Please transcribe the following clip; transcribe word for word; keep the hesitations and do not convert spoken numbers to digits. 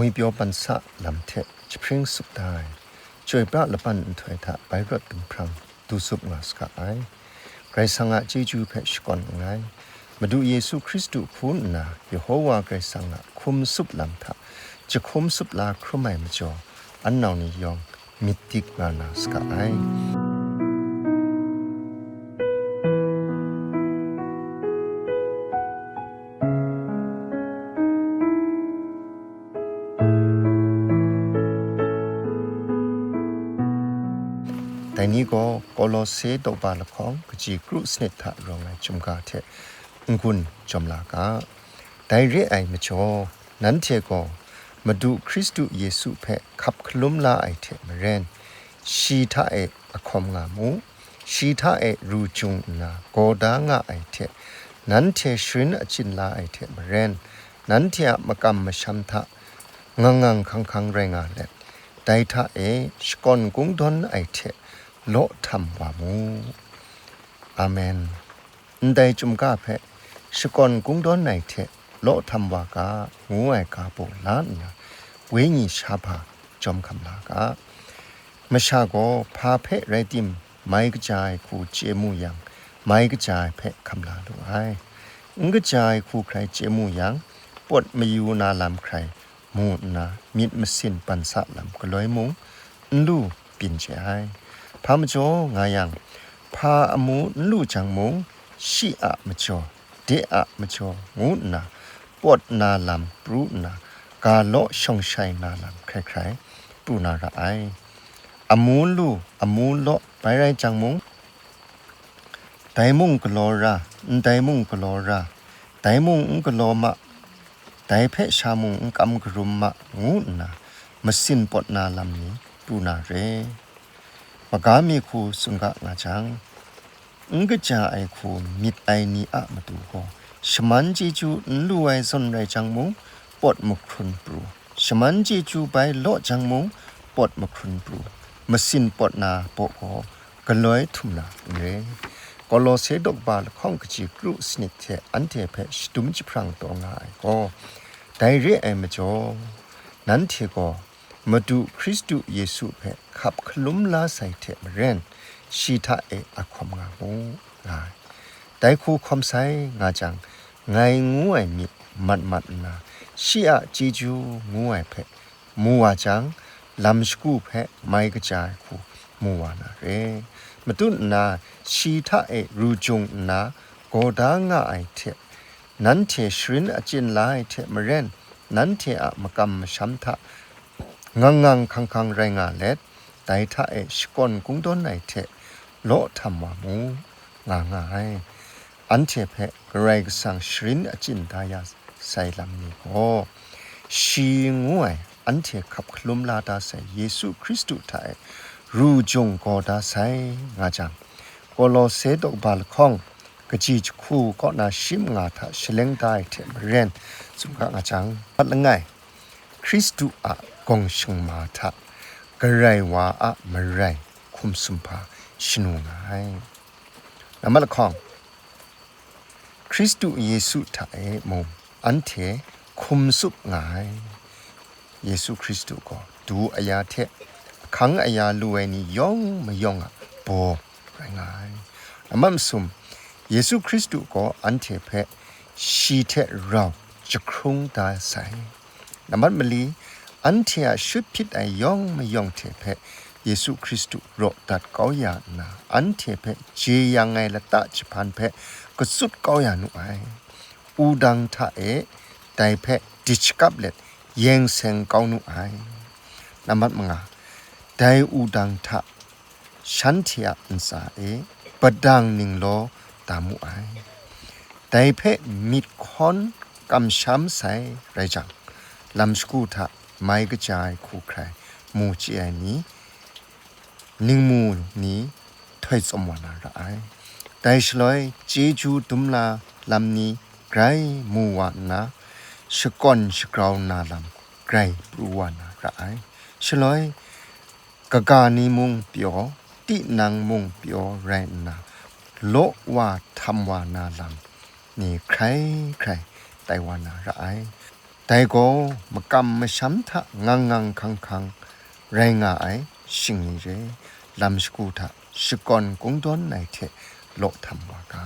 Ngwipyaw bansa lam hte jahpring sup da ai, chyoi pra laban nhtoi hta bai rawt dumhprang du zup nga saga ai. Karai Kasang a chyeju hpe shakawn nngai. Madu Yesu Hkristu hku nna Yehowa Karai Kasang a hkum sup lam hta jahkum sup la hkrum ai majaw, an nau ni yawng myit dik nga na saga ai. Dai ni gaw Kolose daw ba lahkawng kaji kru sanit hta rawng ai chyum ga hte n-gun jawm la ga. Dai re ai majaw, nanhte gaw Madu Hkristu Yesu hpe hkap hkalum la ai hte maren, shi hta e ahkawm nga mu. Shi hta e ru jung nna gaw da nga ai hte, nanhte sharin achyin la ai hte maren, nanhte a makam masham hta ngang ngang hkang hkang rai nga let, dai hta e shakawn kungdawn ai hte law htam wa mu. Amen. Ndai chyum ga hpe shakawn kungdawn ai hte law htam wa ga, ngu ai ga baw la nna, wenyi sha hpa jawm hkam la ga. Masha gaw hpa hpe rai tim, mai kaja ai hku chye mu yang, mai kaja ai hpe hkam la lu ai. N kaja ai hku hkrai chye mu yang, pawt mayu na lam hkrai mu nna, myit masin bansa lam galoi mung n lu byin chye ai. Hpa majaw nga yang, hpa amu n lu jang mung, shi a majaw, de a majaw ngu nna, pawt na lam pru nna, ga law shawng shai na lam hkrai hkrai pru na ra ai. Amu lu, amu law bai rai jang mung, dai mung galaw ra, ndai mung galaw ra, dai mung n galaw ma, dai hpe sha mung n kam karum ma, ngu nna masin pawt na lam ni pru na re. Maga mi hku tsun ga nga jang, n kaja ai hku myit ai ni a matu gaw, shaman chyeju n lu ai zawn rai jang mung, pawt mahkrun pru, shaman chyeju bai law jang mung, pawt mahkrun pru, masin pawt na baw gaw galoi htum na n re. Kolose daw ba lahkawng kaji kru sanit hte anhte hpe shadum jahprang taw nga ai gaw, dai re ai majaw, nanhte gaw Madu Hkristu Yesu hpe hkap hkalum la sai hte maren, shi hta e ahkawm nga mu, nga ai. Dai hku hkawm sai nga jang, ngai ngu ai myit mat mat nna, shi a chyeju ngu ai hpe mu wa jang, lam shagu hpe mai kaja ai hku mu wa na re. Matut nna, shi hta e ru jung nna gaw da nga ai hte, nanhte sharin achyin la ai hte maren, nanhte a makam masham hta ngang ngang hkang hkang rai nga let, dai hta e shakawn kungdawn ai hte law htam wa mu, nga nga ai. Anhte hpe Karai Kasang sharin achyin da ya sai lam ni gaw, shi ngu ai anhte hkap hkalum la da sai Yesu Hkristu hta e ru jung gaw da sai nga jang, Kolose daw ba lahkawng kaji jahku kaw na shi manga hta shaleng da ai hte maren, tsun ga nga jang, mat langai, Hkristu a gawng shingma hta Karai wa a marai hkum sumhpa shanu nga ai. Nambat lahkawng, Hkristu Yesu hta e mung anhte hkum sup nga ai. Yesu Hkristu gaw du aya hte ahkang aya lu ai ni yawng mayawng a baw rai nga ai. Nambat masum, Yesu Hkristu gaw anhte hpe shi hte rau jahkrung da sai. Nambat mali, anhte a shut hpyit ai yawng mayawng hte hpe Yesu Hkristu raw dat kau ya nna, anhte hpe jeyang ai lata jahpan hpe katsut kau ya nu ai. Wudang hta e dai hpe dit shakap let yeng seng kau nu ai. Nambat manga, dai wudang hta shanhte a ntsa e padang ninglaw da mu ai. Dai hpe myit hkawn kamsham sai rai jang, lam shagu hta mai kaja ai hku hkrai mu chye ai ni, ningmu ni htoi tsawm wa na ra ai. Dai shaloi chyeju dum la lam ni grai mu wa nna, shakawn shagrau na lam grai pru wa na ra ai. Shaloi kaga ni mung pyaw, tinang mung pyaw rai nna, law wa htam wa na lam ni hkrai hkrai tai wa na ra ai. Dai gaw makam masham hta ngang ngang hkang hkang rai nga ai shingni re, lam shagu hta shakawn kungdawn ai hte law htam wa ga.